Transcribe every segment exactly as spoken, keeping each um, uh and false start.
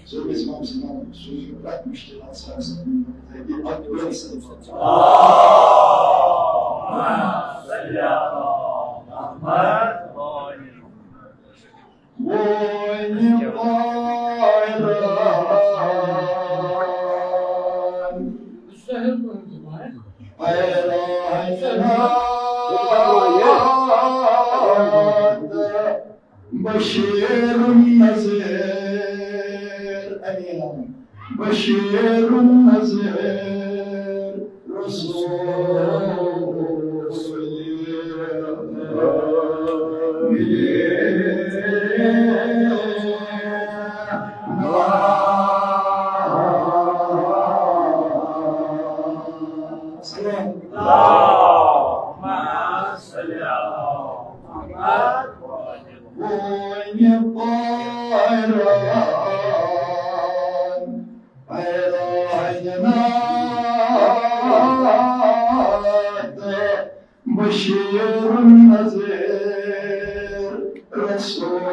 سُہ گژھِ امام صٲب سوٗزِو پرٛٮ۪تھ مُشکِلات سان سَمجھُن۔ تاکہِ اَتھ برٛونٛہہ صٲب۔ وۄنۍ پایران۔ پایران۔ بشیر النذیر، امین۔ بشیر النذیر رسول۔ اللهم صل على محمد۔ وۄنۍ پایران، پایران۔ بشیر النذیر رسول۔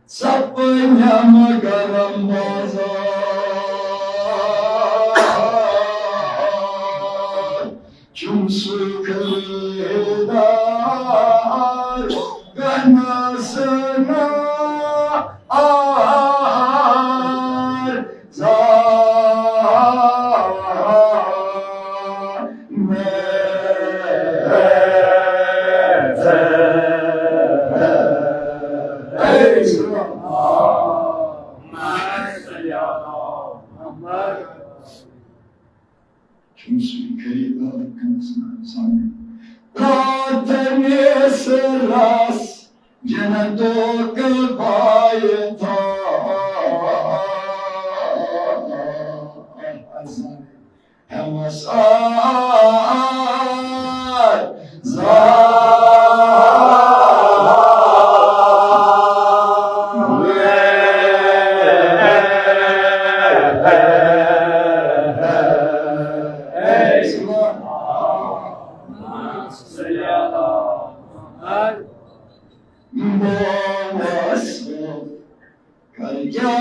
سپنم گرم بازار، چُم سُہ خریدار گنس نا آر زار۔ چُم سُہ خریدار گنس نا آر زار۔ راتھ نیس رس جنتُک بایہِ تھا۔ ہٮ۪مس آر زار۔ بوس کر کیا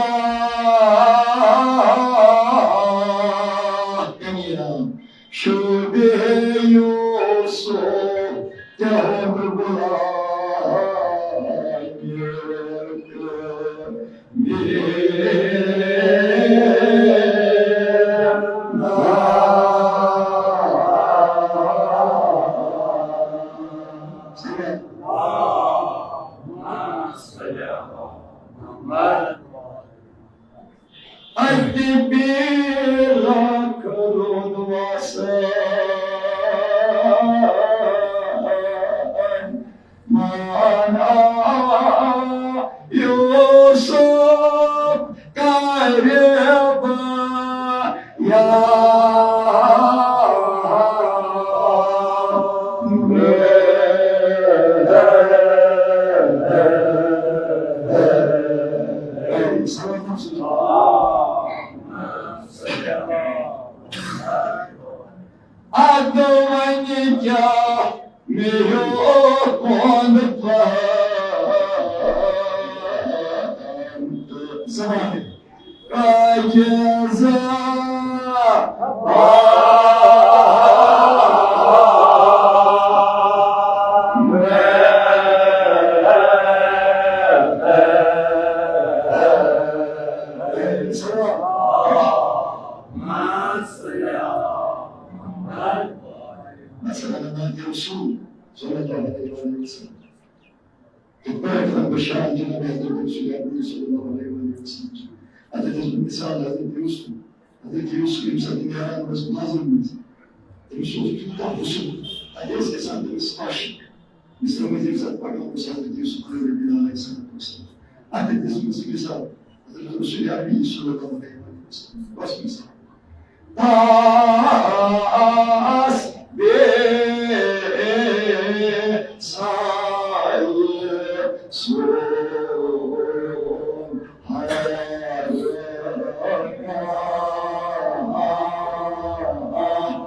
کمیرا شوبے یوسف تہر بلا۔ اتہِ پیٖرا کھلوٗن وسان۔ مانا یوسف کربا یا۔ ادٕ وۄنۍ کیٛاہ مےٚ ہیوٚک وۄنٛدٕ پَہَن تہٕ زَمانہٕ کاجہِ زا۔ مثلاً، نبی رسول صلی اللہ علیہ وسلم۔ تہٕ بہٕ ہٮ۪کہٕ وَنہٕ بہٕ شان جناب حضرت رسول اکرم صلی اللہ علیہ وسلم۔ حضرت مثال حضرت یوسف، حضرت یوسف ییٚمہِ ساتہٕ نیران اوس نظرِ منٛز، تٔمِس اوس تیوٗتاہ حُسن، تَتہِ ٲسۍ گژھان تٔمِس عاشق۔ مثال منٛز ییٚمہِ ساتہٕ پَکان اوس حضرت یوسف خٲر الدین علیہ الصلوۃ والسلام، اَتھ تہِ دِژمٕژ مثال حضرت رسول عربی صلی اللہ علیہ وسلم۔ بس مثال۔ تاس بے سایہِ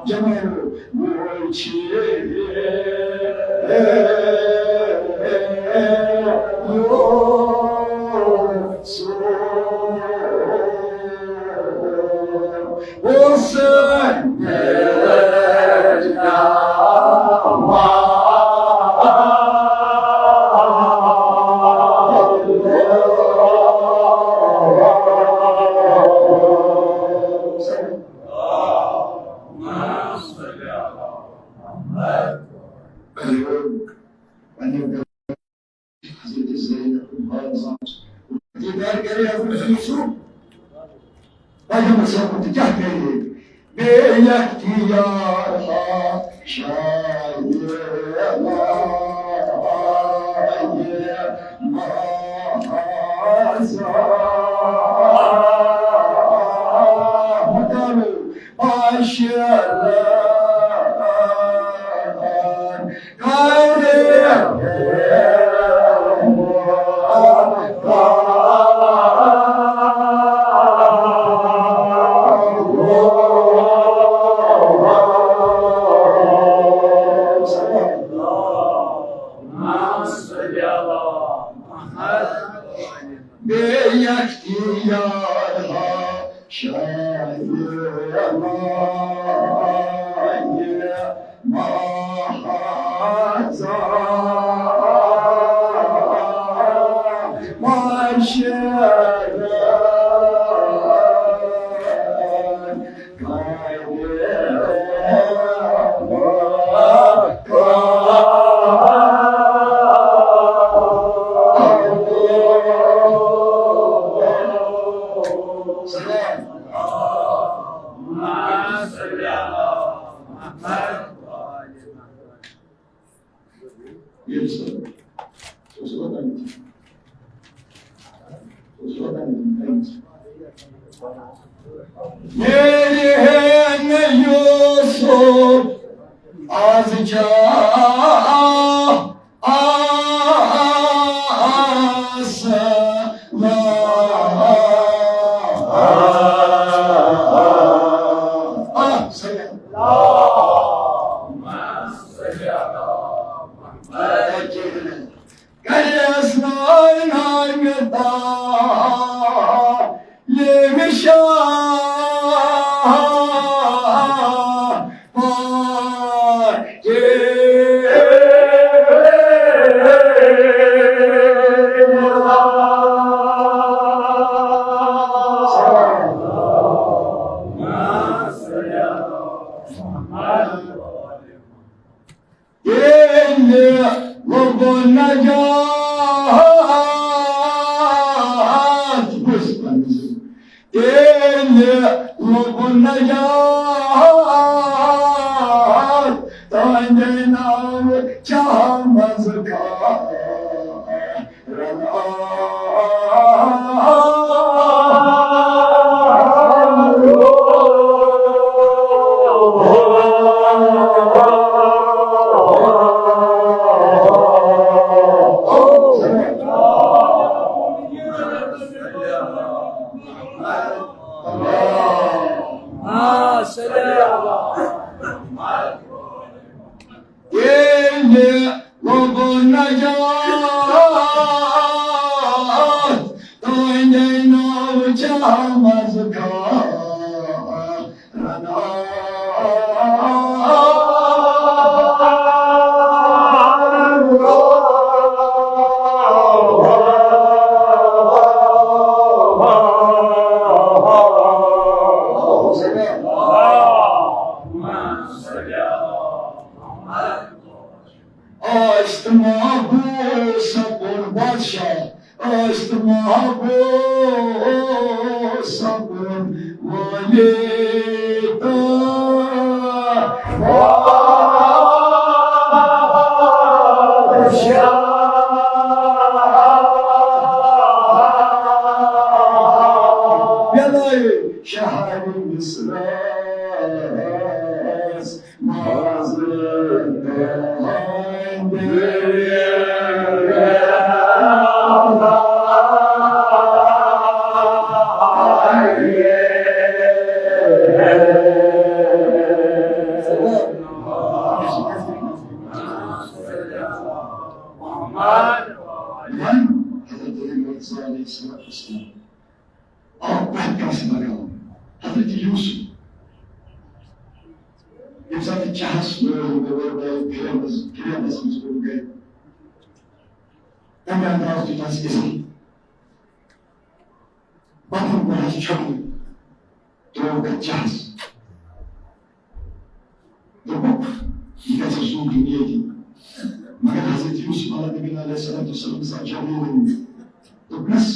جمال وچھِ یوسف۔ حضرت زینب رضی اللہ عنہا دیدار کرے حضرت یوسف۔ پیغمبر صاحب کیٛاہ کرے؟ بے اختیار ہا شاید مہازا مدر باشر۔ بے اختیار ہا شاید مہازا ماشر۔ ییٚلہِ ہے نہٕ یوسف از چاہ آ، آ، آ، سلام۔ آ، آ، آ، سلام۔ کریس نار نار متا، یہ مشاہ پاکے۔ ییٚلہِ لوٚبُن نجات، بوٗز پنٕنۍ زِندگی۔ ییٚلہِ لوٚبُن نجات، تُہنٛدے ناوٕ چاہَن منٛز کھار۔ ییٚلہِ لوٚبُن نجات، تُہنٛدے ناوٕ چاہَن منٛز کھار۔ آسہِ تہٕ محبوب سکوٗن بادشاہ، ٲسۍ تہٕ محبوب سکوٗن وٲلۍ تہٕ بادشاہ۔ یَلے شہر مصرس منٛز تہنٛدِ حضرت علی مرتضیٰ علیہ الصلوۃ والسلام آو پرٛٮ۪تھ کانٛہہ سۭتۍ لگاو۔ حضرت یوسف، ییٚمہِ ساتہٕ چاہس لوگ، مےٚ ووٚن، بہٕ آیس گرٛیمس، گرٛیمس منٛز گوٚو گرِ۔ تَمہِ انداز دیُت اَسہِ عزت۔ بَتُن کوٚر اَسہِ چھۄکُن، ترٛووُکھ اَتھ چاہس۔ دوٚپُکھ، "یہِ گژھِ سون دُنیا تہِ۔" مگر حضرت یوسف علیہ نبینا علیہ الصلوۃ والسلام ساتھ جبریل ووٚن۔ دوٚپنَس،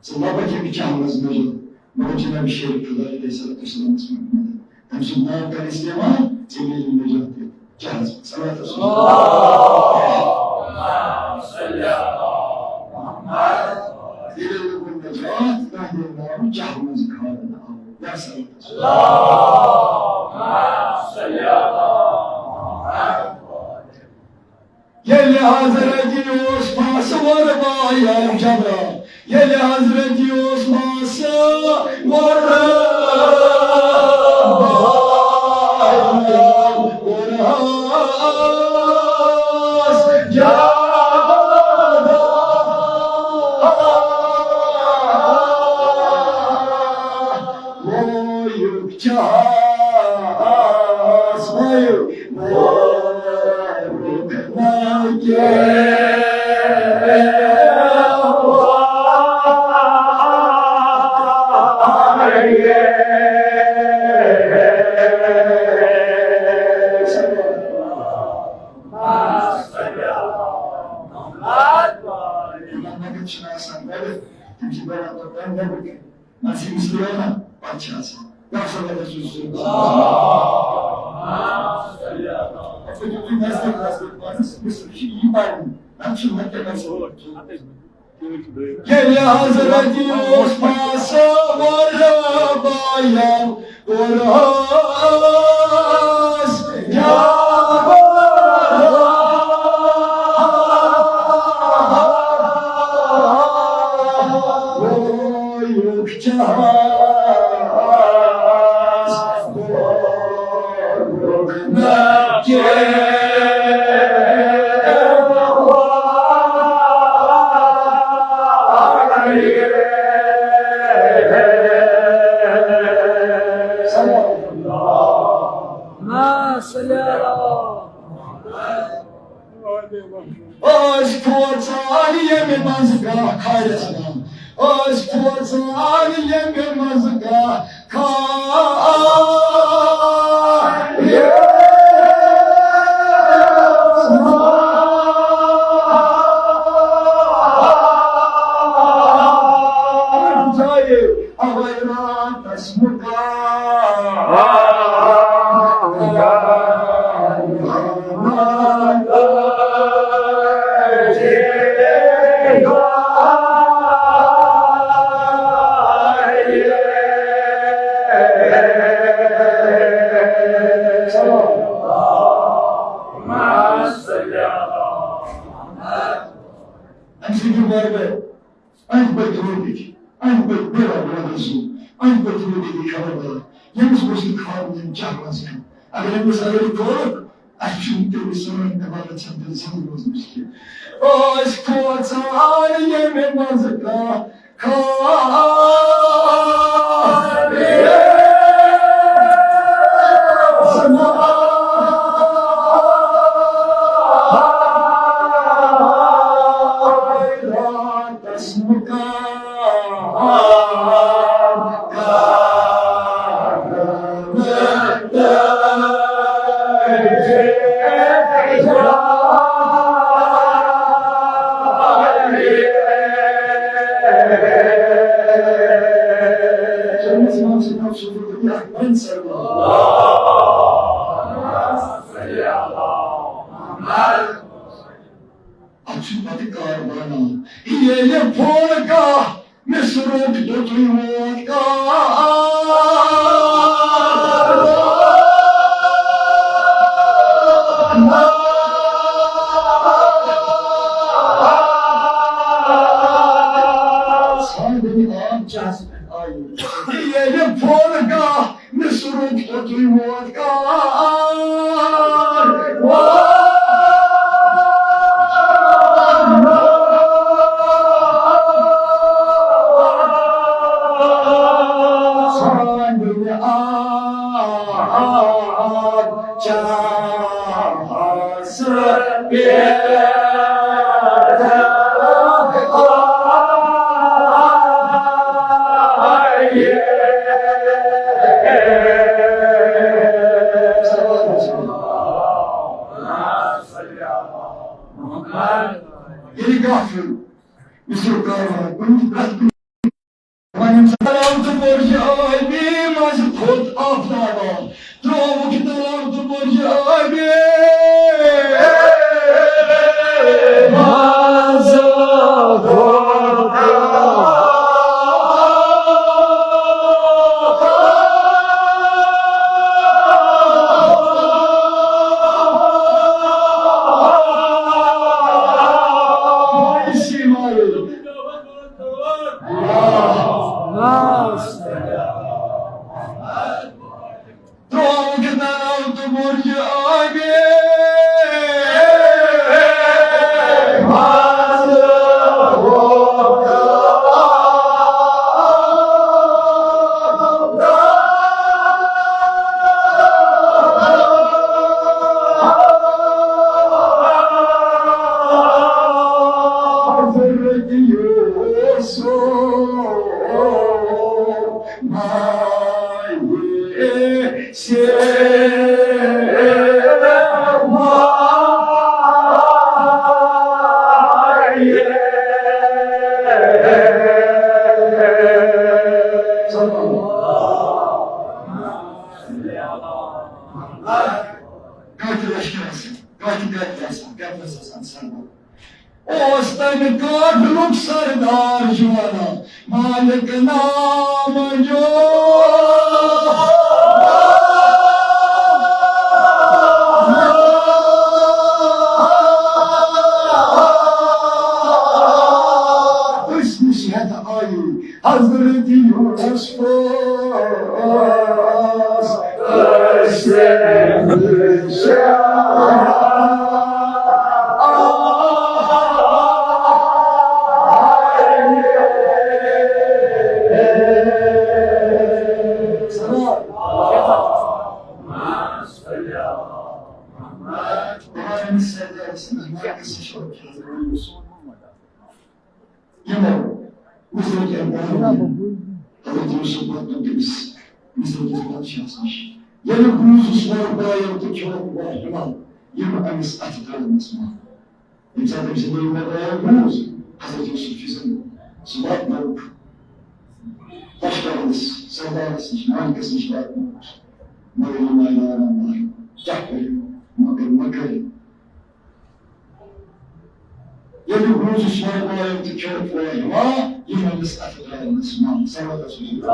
"ژٕ لَبَکھ ییٚمہِ چاہہِ منٛز نجات، مگر جناب شیر خدا علیہ الصلوۃ والسلام ژٕ منٛگ مدد۔ تٔمۍ سُنٛد ناو کر استعمال، ژےٚ میلہِ نجات تہِ چاہَس منٛز۔" صلوات رسول اللہ۔ ییٚلہِ لوگُن نجات، تہنٛدِ ناوٕ چاہہِ منٛز کھالنہٕ آو۔ یا صلوات رسول اللہ۔ ییٚلہِ حضرت یوسفس ووٚن بایان جبرا، ییٚلہِ حضرت یوسفس ووٚن بایان، ووٚنہَس جبرا۔ وویُک چاہَس وویُک، وویُک نہ کینٛہہ۔ یِمَن وقت چھِنہٕ آسان گۄڈٕ، تِم چھِ بَران توٚتام نٮ۪برٕ کَنہِ۔ نہ چھِ أمِس تُلان، پَتہٕ چھِ آسان۔ یا صلی اللہ علیہ وسلم۔ اَتھ پٲٹھۍ تُہۍ نزدیٖک، نزدیٖک پانَس، مِصر چھِ یی پَرُن، نَتہٕ چھُنہٕ مےٚ تہِ نصیٖب۔ ییٚلہِ حضرت یوسفس ووٚن بایان، ووٚنہَس جبرا۔ وویُک چاہَس وویُک نہ کینٛہہ۔ ٲسۍ کھوژان ییٚمہِ منٛزٕ کانٛہہ کھارٮ۪س منٛز۔ ٲسۍ کھوژان ییٚمہِ منٛزٕ کانٛہہ کھارٮ۪س منٛز۔ اوے راتس مُقام۔ أمۍ سٕنٛدِ وَرٲے أنٛدۍ پٔکۍ روٗدٕکۍ، أنٛدۍ پٔکۍ بیٚہوان روزُن، أنٛدۍ پٔکۍ روٗدٕکۍ خبردار۔ ییٚمِس گوٚژھ نہٕ کھارُن ییٚمہِ چاہہِ منٛز کھیوٚن۔ اگر أمِس اگر یہِ کوٚرُکھ، اَسہِ چھُنہٕ تیٚلہِ سٲنۍ عبادت چھَنہٕ تیٚلہِ زِندٕ روزنٕچ کینٛہہ۔ أسۍ کھوژان ییٚمہِ منٛزٕ کانٛہہ کھارٮ۪س منٛز۔ اَتھ چھُ پتہٕ کار بنان۔ ییٚلہِ پھوٚل کانٛہہ مِصرُک دیُتُے ووت کار۔ ژھانٛڈٕنۍ آب چاہَس پٮ۪ٹھ آیہِ۔ ییٚلہِ پھوٚل کانٛہہ مِصرُک توٚتُے ووت کار۔ ییٚلہِ کانٛہہ چھُ مِصرُک کارٕبار کُنہِ تہِ پرٛٮ۪تھ کُنہِ وۄنۍ ییٚمہِ ساتہٕ تلاوت برج عٲلی منٛز کھوٚت آفتابا، ترٛووُکھ تلاوت برج عٲلی منٛز کھوٚت ترٛووُکھ تلاوت برج عٲلی منٛز حضرت یوسف مایہِ سے کتھ لشکرس، کتھ گتھ آسان، کتھ آسان سنگو۔ اوس تمہِ قافلُک سردار جوانا مالک نام جو۔ أسۍ نِش ہٮ۪تھ آیہِ حضرت یوسف۔ یِمو مِصرٕکٮ۪ن بادشاہن، حضرت یوسف ووت تٔمِس مِصرٕکِس بادشاہس نِش۔ ییٚلہِ بوٗزُس وۄرٕ بایو تہٕ کھیوٚوُکھ واہ حِمل، یِم أمِس اَتھِ ترٛاونَس منٛز۔ ییٚمہِ ساتہٕ أمۍ سٕنٛدِ یِمو بایو بوٗز، حضرت یوسف چھُ زِنٛدٕ، سُہ واتنووُکھ لشکرس، سردارس نِش، مالکس نِش واتنووُکھ۔ مگر یِم آیہِ ناران ماران، کیٛاہ کٔرِو؟ مگر مہ کٔرِو۔ ییٚلہِ روٗزٕ سوے وایو تہٕ کھیوٚو پوے ہوا، یِم أمِس اَتھٕ درٛاے نہٕ مان سَوَد رسول۔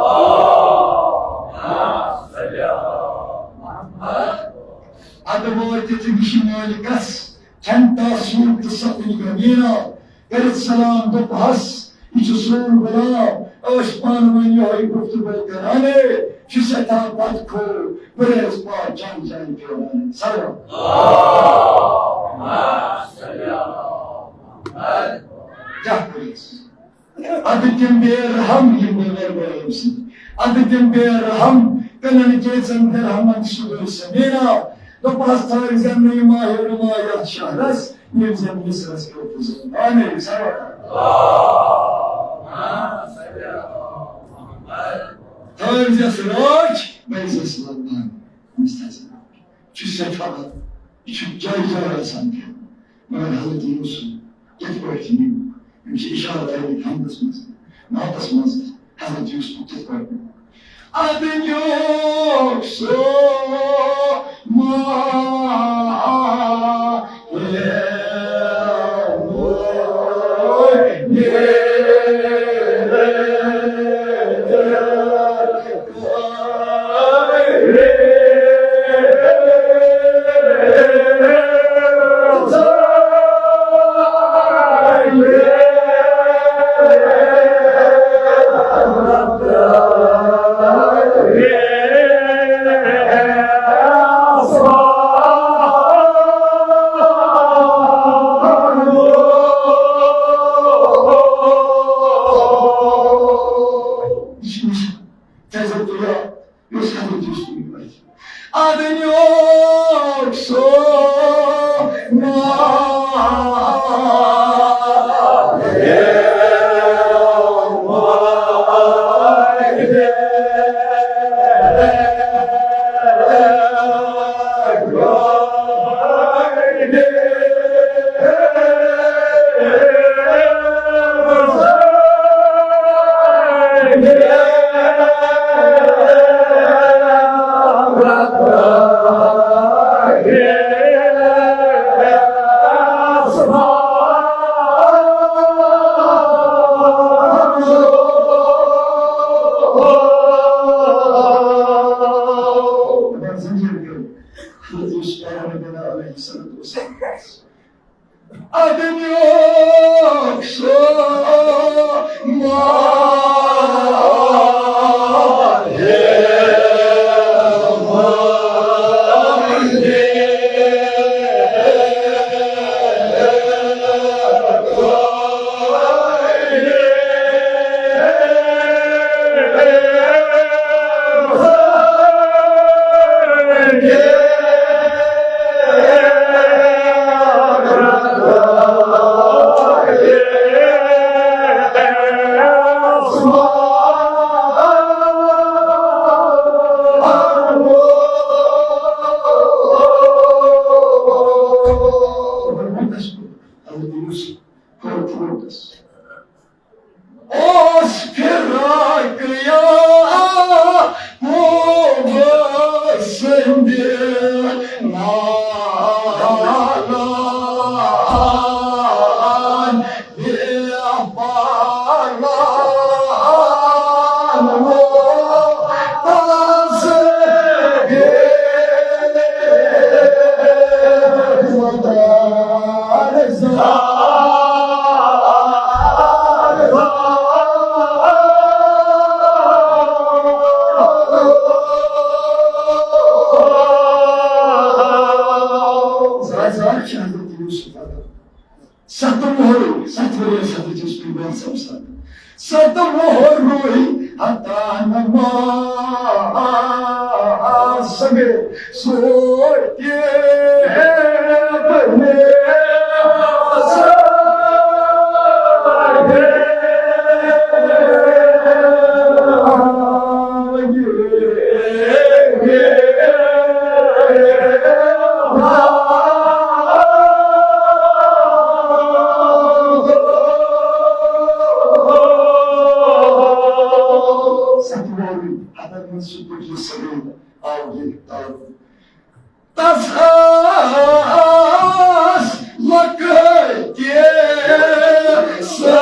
اَدٕ وٲتۍ تِم شِمالہِ گژھ، کھٮ۪ن تاثیر تہٕ سکوٗن غمیٖنا۔ کٔرِتھ سلام دوٚپہَس، یہِ چھُ سون غلام، ٲسۍ پانہٕ ؤنۍ یِہوٚے گفتگو کرانٕے، چھُ سٮ۪ٹھاہ بدخو، پرہیز پاک جان جان پھیران۔ سلام۔ کیٛاہ پرہیز؟ اَدٕ تِم بے رحم یِم بغٲر بٲیِو سٕنٛدۍ۔ اَدٕ تِم بے رحم کٕنن کیژن درہمن سُہ گوٚو سمیٖنا۔ دوٚپہَس، تھٲوزٮ۪ن نہٕ یہِ ماہِ رُما یَتھ شہرس، ییٚلہِ زَن مِصرَس پٮ۪ٹھ تہِ زَن پانَے سَوَر۔ تھٲوزٮ۪س رٲچھ، بٔرۍزٮ۪س لَبان۔ أمِس تھٲوزٮ۪س رٲچھ۔ یہِ چھُ سٮ۪ٹھاہ، یہِ چھُ جایہِ جایہِ آسان کینٛہہ۔ مگر حضرت یوسف کِتھ پٲٹھۍ نیوٗکھ؟ یِم چھِ اِشارٕ آمٕتۍ حمدس منٛز، نعتس منٛز، حضرت یوسف کِتھ پٲٹھۍ نیوٗکھ؟ اَدٕ نیوٗکھ سُہ ما حضرت یوسف پیغمبر علیہ الصلوۃ والسلام۔ ادنیوک سو ما اوس فراق یا محبوب سندِ نالان بے پالان وو تازٕ گے مدار زار۔ زار زار چھِ حضرت یوسف ادا۔ ستہٕ وُہُر، ستہٕ ؤرۍ ٲسۍ حضرت یوسف علیہ السلام۔ ستہٕ وُہُر روٗدۍ ہتان ما سگے سوتہِ بنے ستوارِ حضرت یوسف علیہ السلام آو یہ تاب۔ تس ٲس لۄکٕٹۍ سا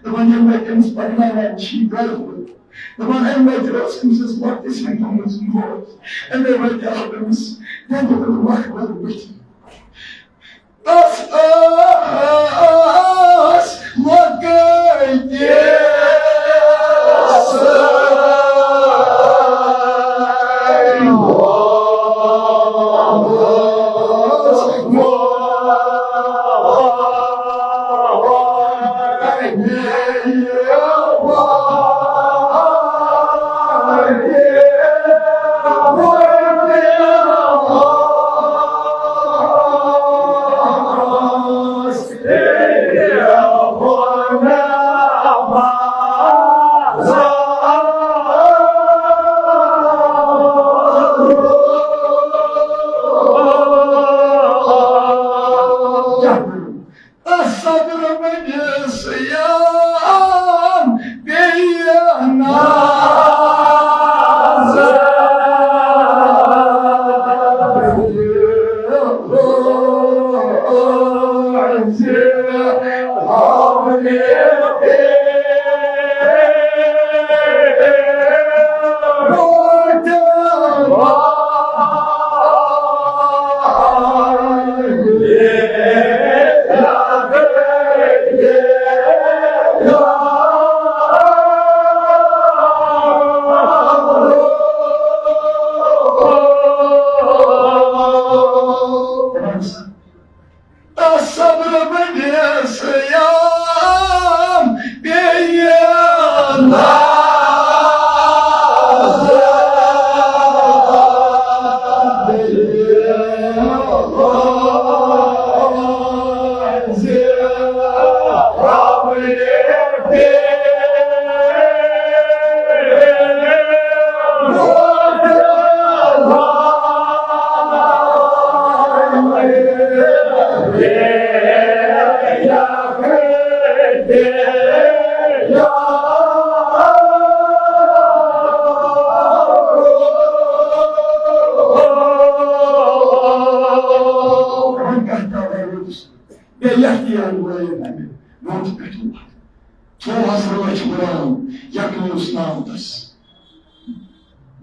دپان، ییٚمہِ لٹہِ أمِس پرناوان چھِ یہِ گرٕ وٲلۍ۔ دپان، اَمہِ لٹہِ ٲس أمِس ٲس لۄکٹِس ہیٚنٛڈِ منٛز موج۔ اَمے وجہ آو أمِس دٮ۪دِ ہُنٛد وق وق بٕتھِ۔ تس ٲس لۄکٕٹۍ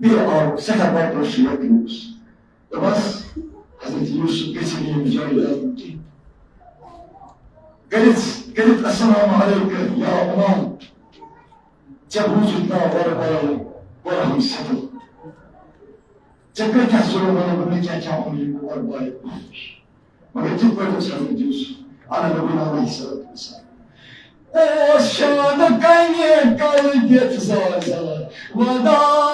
بیٚیہِ آو سٮ۪ٹھاہ بَڑٕ پرٛوٚش یَتھ یوٗس۔ دوٚپمَس، "حضرت یوٗسف گژھِ نہٕ ییٚمہِ جایہِ لَبُن کینٛہہ۔" کٔرِتھ، کٔرِتھ، "السلام علیکم یا عمان، ژےٚ بوٗزُتھ نا وَرٕ بایَن کوٚرہَم سٮ۪ٹٕل؟ ژےٚ کۭتیٛاہ ظُلم وَنہٕ بہٕ، مےٚ کیٛاہ کیٛاہ ووٚن یہِ وَرٕ بایَن؟" مگر کِتھ پٲٹھۍ اوس حضرت یوسف علیہ نبینا علیہ الصلوۃ والسلام؟ اوس شانہٕ کنہِ کلہٕ دِتھ زار زار ودان۔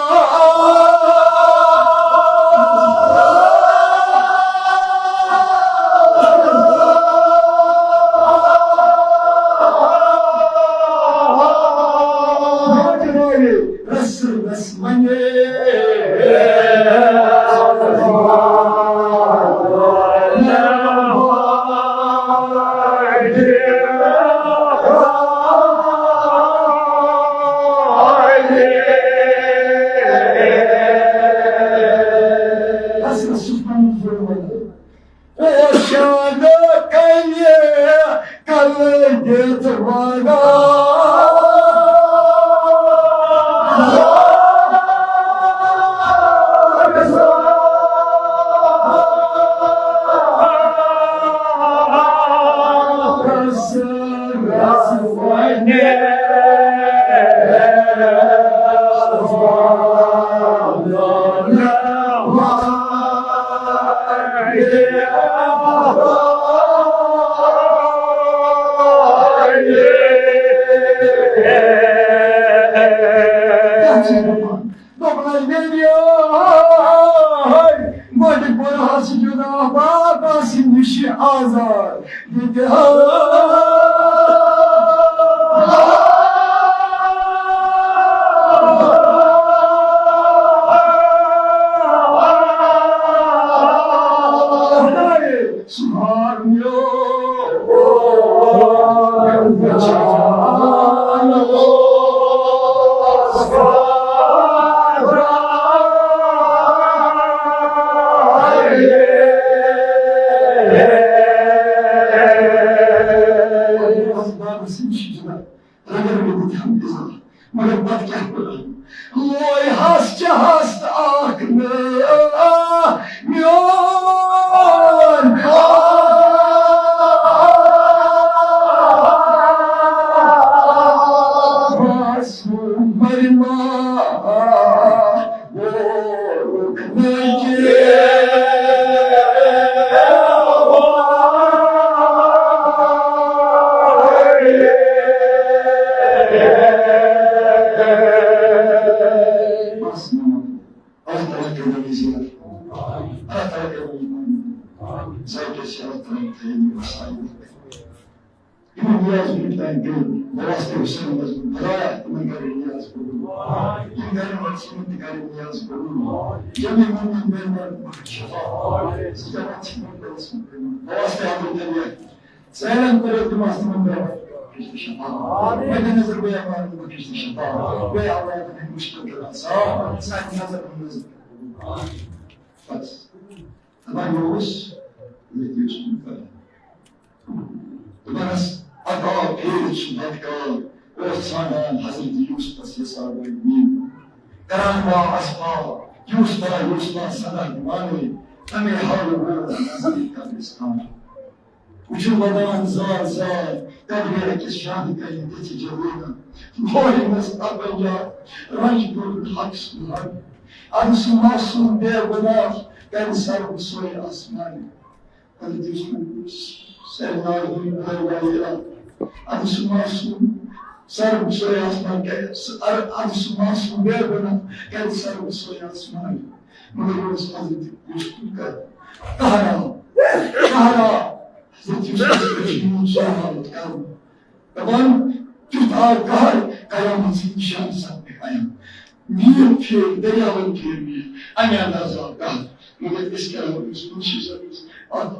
رس رس اوس شانہٕ کنہِ کلہٕ دِتھ ودان۔ دوٚپمَے، میٛانہِ آے، گۄڈٕ کوٚرہَس جُدا بابَس نِش آزاد۔ ییٚتہِ مگر پتہٕ کیٛاہ کوٚرُن؟ لوے ہس چھِ ہست اکھ نٲو میون۔ معصوم مرِ ما۔ اللہ تعالیٰ کٔرِنۍ زیادٕ۔ اللہ تعالیٰ کٔرِنۍ۔ ذاتِ چھِ اللہ تعالیٰ تھٲیِن یہِ وسایل۔ یِمن نیازن ہُنٛد تام دِل، بہٕ واسطے حسین بزم خدایا، تِمن کر نیاز قبول۔ یِم گرن منٛز چھِ، تِمن تہِ کر نیاز قبول۔ جمع مومن مہمان بخش شفا۔ سجاوان چھِ یِمن دلس منٛز۔ بہٕ واسطے حضرت علی۔ سیلن کٔرِو تِم آسہٕ تِمن دعوت بخش شفا۔ مےٚ تہِ نظر بیٚیہِ امان بخش شفا۔ بیٚیہِ اولاد ہٕنٛدۍ مُشکِل کر آسان۔ سانہِ نظر ہُنٛد نظر۔ بس۔ دپان یہِ اوس، یہِ اوس کُن کران۔ دپان ٲس، اکھ آو پھیٖرِتھ سُہ بد کال، اوس ژھانڈان حضرت یوسفس یسار بٔڑۍ میٖن۔ کران وا اسما، یوسفا، یوسفا، صدا دِوانَے، تَمے حالہٕ ووت نزدیٖک قبرستان۔ وٕچھِو ودان زار زار، قبرِ أکِس شاہہِ کنہِ دِژِ جوٲنہ۔ لورِ منٛز اپنجا، رنج کوٚرُن حق سُنٛد حق۔ اَدٕ سُہ معصوم بے گناہ، کرِ سر سوے آسمانہِ۔ اَدٕ تٔمِس سرناو ہُنٛد بٲے واریاہ۔ اَدٕ سُہ معصوم سر سوے آسمان کرِ، سُہ، اَدٕ، اَدٕ سُہ معصوم بے گناہ کرِ سر سوے آسمان۔ مگر یہِ اوس حضرت یوسف کا قہرا، قہرا۔ حضرت یوسف پٮ۪ٹھ چھُ میون سوال کرُن۔ دَپان، تیُتھ آو قہر، قیامت سٕنٛدۍ نِشان سپدِ قٲیِم۔ میٖر پھیرۍ، دٔریاوَن پھیرۍ میٖر، اَمہِ اندازٕ آو قہر۔ مگر أسۍ کیٛاہ وَنو أمِس مُنشی صٲبَس؟ اَتھ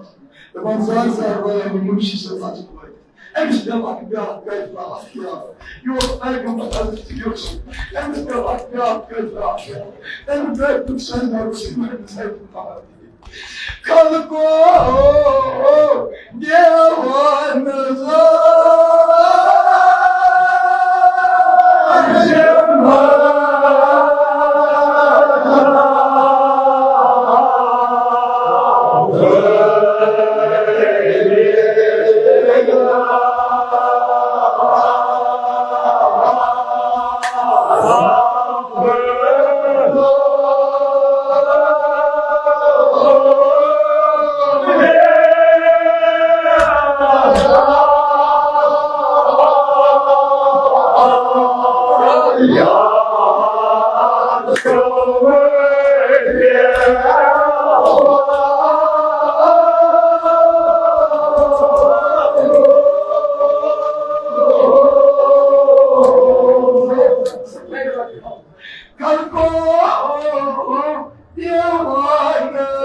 دَپان، زار زار وایو نہٕ مُنشی صٲب اَتھ وٲتِتھ۔ أمِس پیوٚو اَکھ بیٛاکھ قٲفلہٕ اَتھ یاد۔ یہِ اوس پیغمبر حضرت یوسف۔ أمِس پیوٚو اَکھ بیٛاکھ قٲفلہٕ اَتھ یاد۔ تَمہِ قٲفلُک سردار اوس یِمَن سۭتۍ محمد۔ خلقو دیوان زار۔ خلقو دیوانہٕ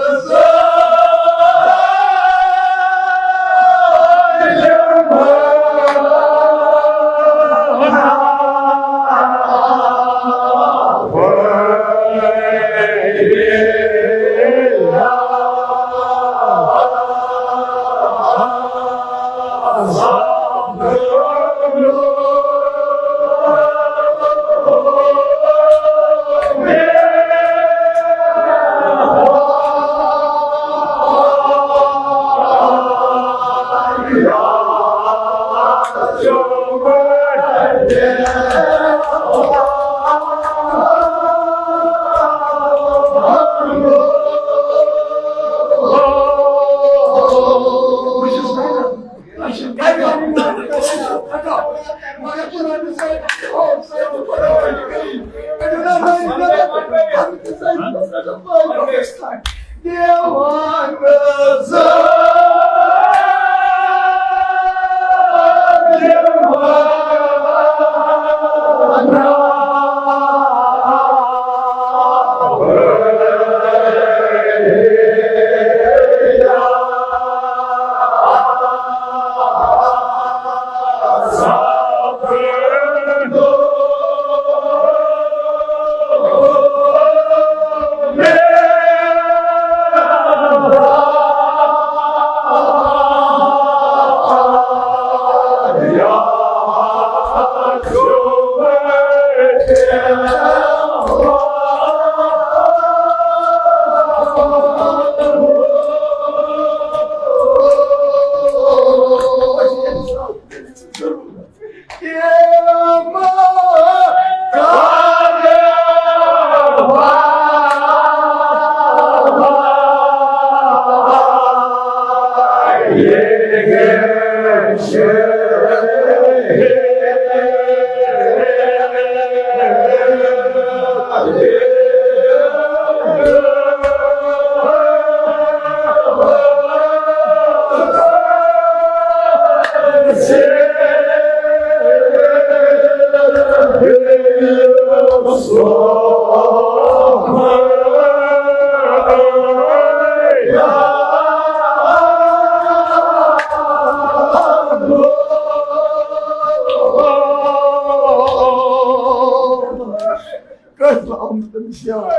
کٲنٛسہِ آمُت تٔمِس یاد۔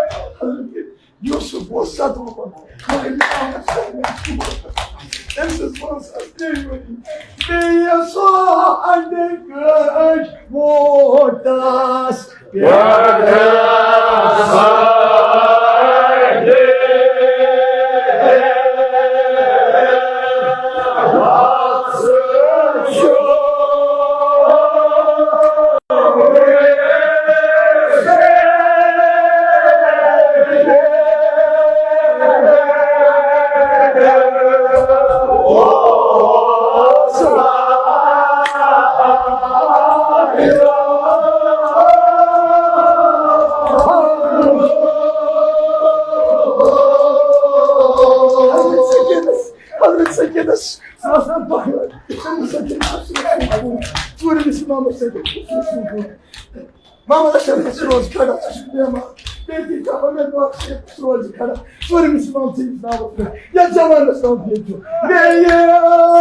حضرت یوسف اوس صدمہٕ گوٚمُت۔ خٲلی آمُت صدمہٕ۔ تٔمۍ سٕنٛز پانٛژھ ساس ترٛیٚیہِ ؤری۔ بیٚیہِ سۄ اَنٛڈٕ گٲڑۍ ووتَس پٮ۪ٹھ۔ حضرت سکینس، حضرت سکینس، سُہ اوس نہٕ دۄکھٕ، تٔمِس سۭتۍ چھُ ژوٗرمِس اِمامَس سۭتۍ۔ محمد اشرف، ژٕ روز کھڑا، ژٕ چھُکھ بیمار۔ بیٚیہِ تہِ کانٛہہ اُمید وار چھِ، ژٕ روز کھڑا۔ ژوٗرمِس اِمام سٕنٛدِس ناوَس پٮ۪ٹھ یَتھ زمانَس تام دِیِو۔ بیٚیہِ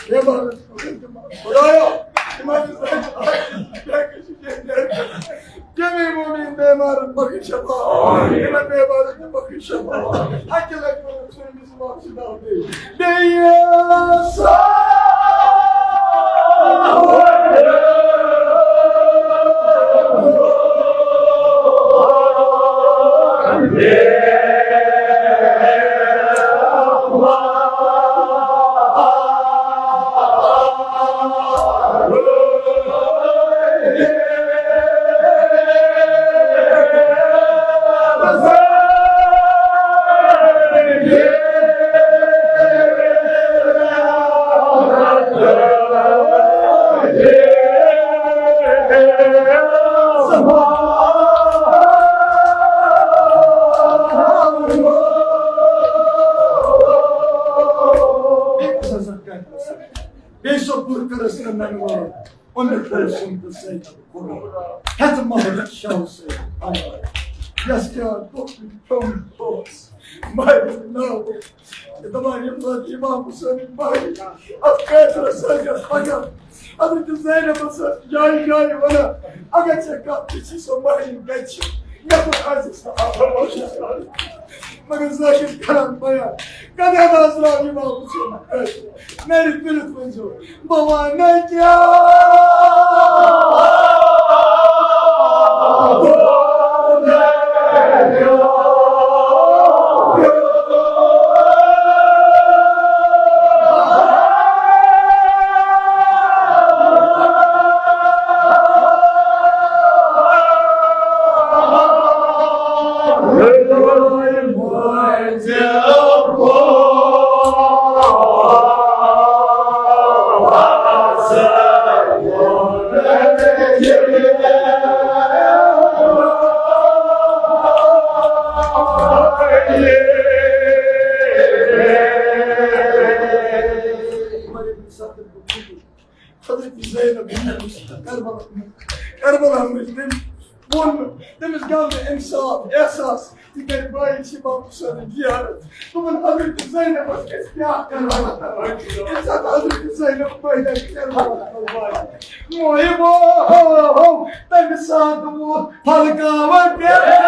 بیمارن خدایا، یِمن یِمن مومن بیمارن بخش شفا، یِمن بیمارن تہِ بخش شفا۔ اکہِ لٹہِ وَنو سٲنِس امام سٕنٛدِ ناوٕ بیٚیہِ۔ بیٚیہِ بیٚیہِ سۄ پُر کٔرٕس نہٕ ننہٕ وٲر۔ عمر کٔرٕس سُنٛد تہٕ سید کوٚر۔ ہٮ۪تھ محبت شاہ سید آیا۔ یَس کیٛاہ دوٚپُن پیوٚم دوس۔ ماہرِ ناو۔ دَپان ییٚمہِ ساتہٕ امام حسین ماہرِ اَتھ کٲفرَس سۭتۍ ٲس پَکان، حضرت زینبَس ٲس جایہِ جایہِ وَنان، اگر ژےٚ کانٛہہ پرٛژھِ سۄ ماہرِ کَتہِ چھِ؟ مےٚ کوٚر عرض سلام۔ مگر ذٲکِر کران بیان، کَتہِ حظ درٛاو یہِ محبوٗب صٲب؟ میٛانہِ دِلُک ؤنۍزیو، بہٕ وَنہٕ کیٛاہ؟ حضرت زینب کربلا، کربلا منٛز تٔمۍ ووٚن، تٔمِس گوٚو نہٕ انصاف، احساس، تِکیٛازِ بٲیِن چھِ امام حسینٕچ زیارت۔ دوٚپُن، حضرت زینبَس گژھِ بیٛاکھ کربلا۔ ییٚمہِ ساتہٕ حضرت زینب پٲدٕ گٔے کربلا منٛز، محبو، تَمہِ ساتہٕ ووت پھلکاوَن پٮ۪ٹھ۔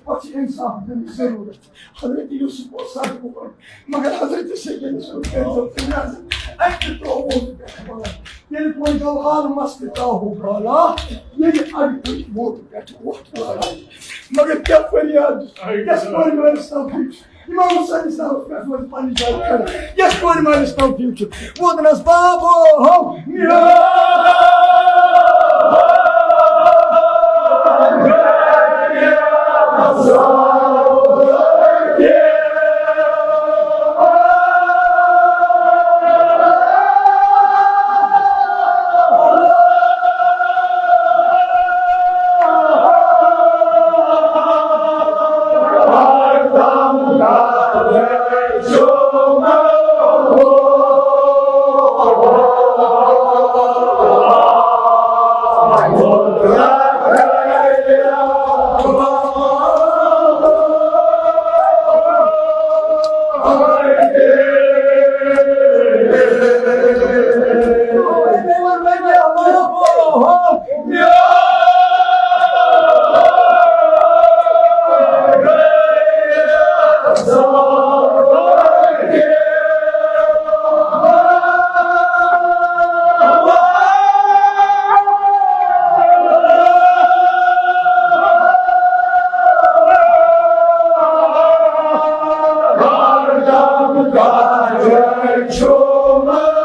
پتہٕ چھِ انصاف دِنٕچ ضروٗرت۔ حضرت یوسف اوس سخ بوٚڑ، مگر حضرت سیدنا یوسف کٔرۍ تو تٔمۍ حضرت اَکہِ دۄہ ووت پٮ۪ٹھ بَلان۔ ییٚلہِ وۄنۍ گوٚو حال مَس تہِ تاہو بالا، ییٚلہِ اَکہِ دۄہ ووت پٮ۪ٹھ ووت بالا۔ مگر کیٛاہ فریاد، کیٛاہ فریاد، مٲلِس تام فِکر۔ امام حسین صاحب پٮ۪ٹھ وۄنۍ پننہِ جایہِ کھڑا۔ یَتھ کورِ مٲلِس تام فِکر چھُ۔ ووتنَس بابو ہو۔ کاجر چھُم